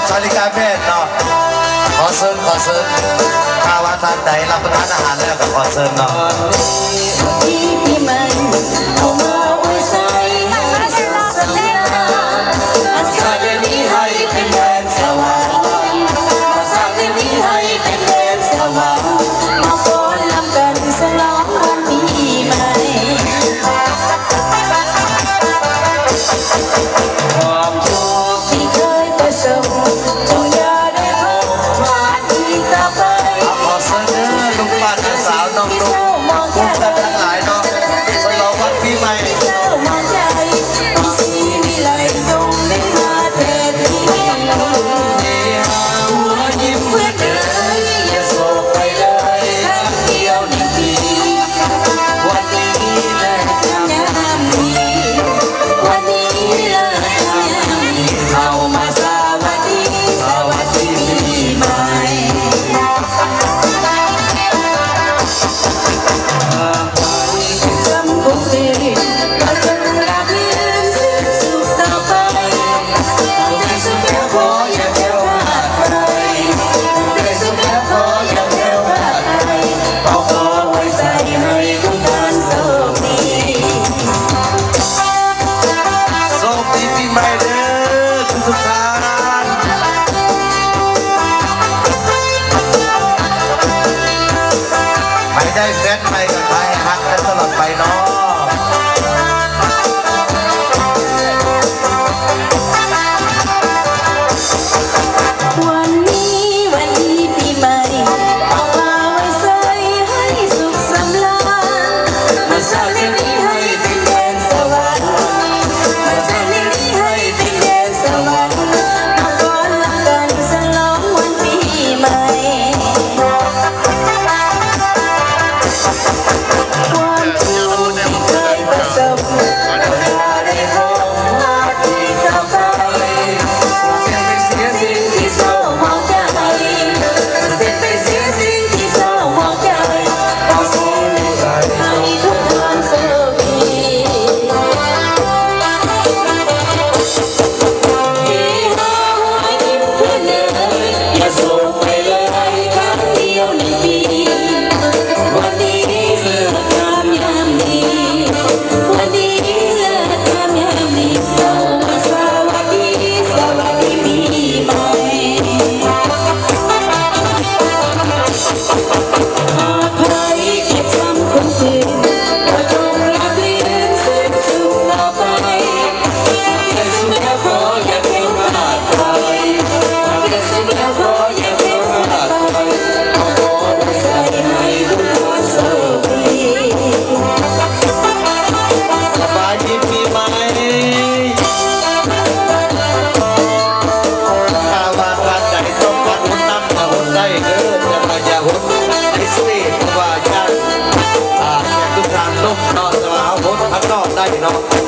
ສາລິກາແພດເນາະ ຂໍເຊີນ ຂໍເຊີນ ຖ້າວ່າທ່ານໃດຮັບປະທານອາຫານແລ້ວກໍຂໍເຊີນເນາະ. ຂໍເຊີນເດີ ລຸງປ້າ ນ້າສາວ ນ້ອງນຸ່ມ ຜູ້ກັນທັງຫຼາຍເນາະ ສະຫຼອງວັນປີໃໝ່. ໂຊກດີປີໃໝ່ເດີທຸກໆທ່ານ ໃຜໄດ້ແຟນໃໝ່ກໍຂໍໃຫ້ຮັກກັນຕະຫຼອດໄປເນາະ. ສະບາຍດີປີໃໝ່ ຖ້າວ່າທ່ານໃດຕ້ອງການຫົດນ້ຳ ກະຫົດໄດ້ເດີ ແຕ່ວ່າຢ່າຫົດໃນສະວຽດ ເພາະວ່າຢ້ານ ອ່າ ແຂກທຸກທ່ານລົມເນາະ ແຕ່ວ່າເຮົາຫົດຂ້າງນອກໄດ້ເນາະ.